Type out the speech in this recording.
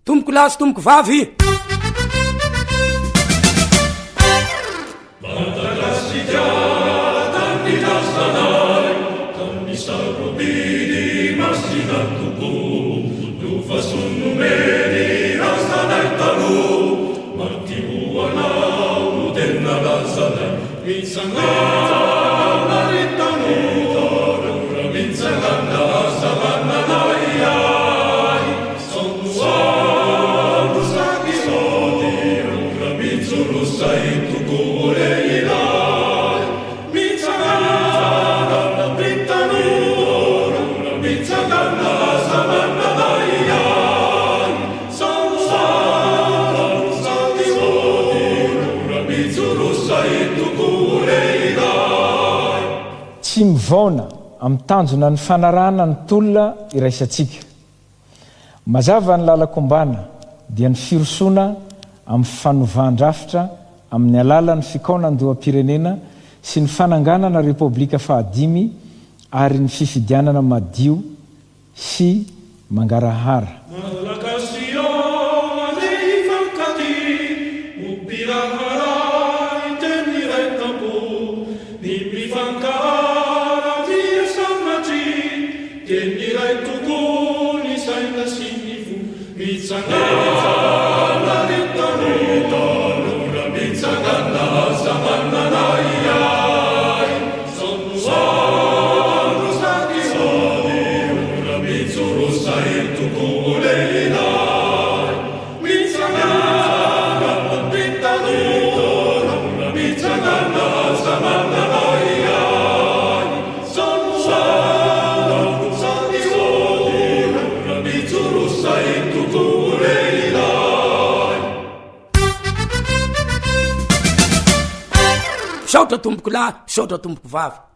Tompoko lahy sy tompoko vavy. Madagasikara tanindrazanay, tany sarobidy masina tokoa, lova soa nomeny razanay taloha, maty ho anao no tena lazanay, mitsangana ry tanora, mitsangana aza manana ahiahy. Tsy mivaona amin'ny tanjona ny fanarahana ny tolona iraisantsika. Mazava ny lalan-kombana dia ny firosoana amin'ny fanovan-drafitra amin'ny alalan'ny fikaonandoham-pirenena sy ny fananganana Repoblika fahadimy ary ny fifidianana madio sy mangarahara. Malagasy ô mandeha hifankatia, ho mpiraharaha hiteny iray tampo, ny mifankahala dia sanatria Teny iray tokoa ny saina sy ny fo Mitsangana ry tanora Mitsangana aza manana ahiahy Sao no andro sady ora Mijoro sahy tokoa ho lehilahy Mitsangana ry tanora Mitsangana aza manana ahiahy Misaotra tompoko lahy, misaotra tompoko vavy.